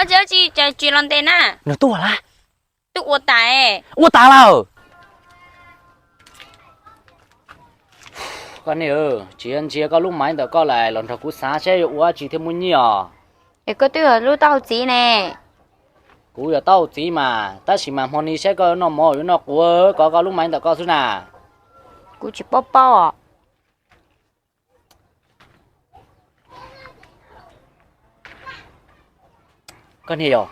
Tsis, tsis, tsis los ntes na. Nws tuaj lawm. Twb ua tas. Ua tas lawm. Koj niam, tsis yog ntsia koj lub maiv ntawm koj lawm los nrog kuv xav seb yuav ua dab tsi thiaj muaj nyiaj os. Es koj twb yog lub taub hau txiv ne. Kuv yog taub hau txiv mas, tab sis mas hmo ni saib koj yuav noj mov yuav noj quav, kov koj lub maiv ntawm koj xwb na. Kuv tsis paub paub os. Koj niam yom,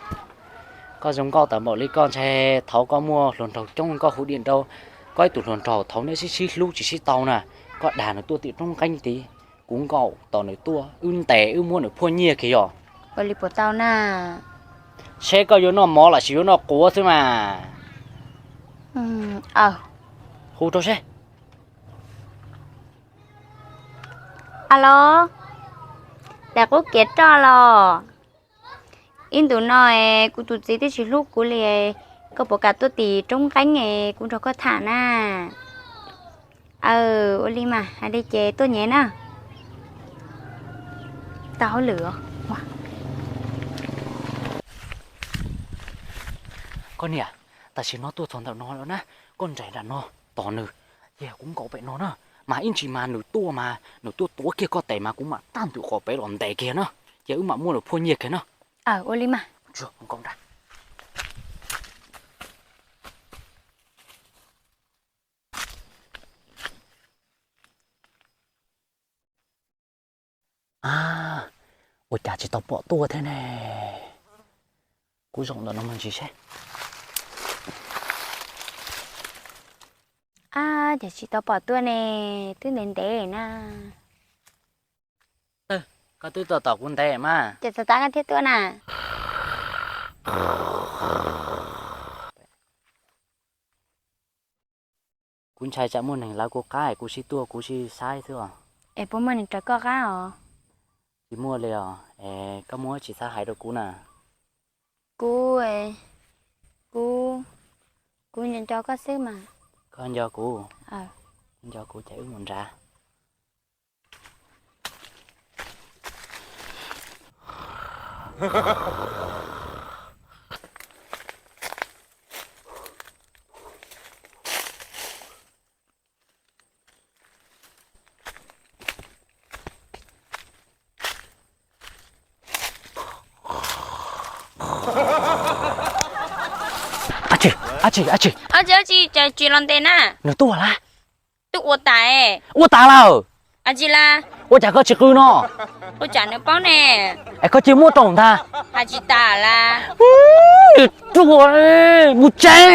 koj zoo nkauj tawm npaum li koj ntshe thaum koj muaj hluas nraug coob koj hu diam rau koj ib tug hluas nraug thaum nej sib sib hlub tsis sib tau na, koj dag nws tuaj tim roob nqeeb tid, kuv nkaum tos nws tuaj wb ntes wb muab nws phuaj nyiaj kiag yom. Ua li puas tau na? Seb koj yuav noj mov los sis yuav noj quav xwb mas. Hu rau seb. Alo, daim qub kiav roj los? Ib ntus no es kuv tus txiv twb tsis hlub kuv li, koj puas kam tuaj tim roob nqeeb es kuv nrog koj tham na? Aw, ua li mas hais li ces tuaj nyev na. Tau hauj lwm. Koj niam, tam sim no tuaj txog ntawm no lawm na, koj nres nram no tos nws, ces kuv nkaum pem no na, mas ib ntsis mas nws tuaj mas nws tuaj tuav kiag koj tes mas kuv mam tag ntawm qhov pem los ntes kiag na, ces wb mam muab nws phuaj nyiaj kiag na. Ua li mas. Ua cas tsis tau pom tuaj thiab ne? Kuv zaum ntawm no mus ntsis seb. Ab, cas tsis tau pom tuaj ne, twb ntev ntev na. Koj twb tuaj tom kuv ntev mas. Ces txog tav koj thiaj tuaj na. Kuv ntshai tsam muaj neeg lawv kuv qab es kuv sib tuaj kuv sib saib xwb os. Es puas muaj neeg raws koj qab os? Tsis muaj li os, es koj muaj tsis xav hais rau kuv na. Kuv, kuv, kuv nco nco koj xwb mas. Koj nco kuv? Nco kuv ces wb mus nrad. Ab tsi, ab tsi, ab tsi. Ab tsi, ab tsi, cas tsis los ntes na? Nws tuaj lawm. Twb ua tas. Ua tas lawm. Ab tsi la. Ua cas koj tsis qw no? Ua cas nws paub ne? Es koj cia muab rau ntag. Hais tsis tas la. Ruam, mus tsev.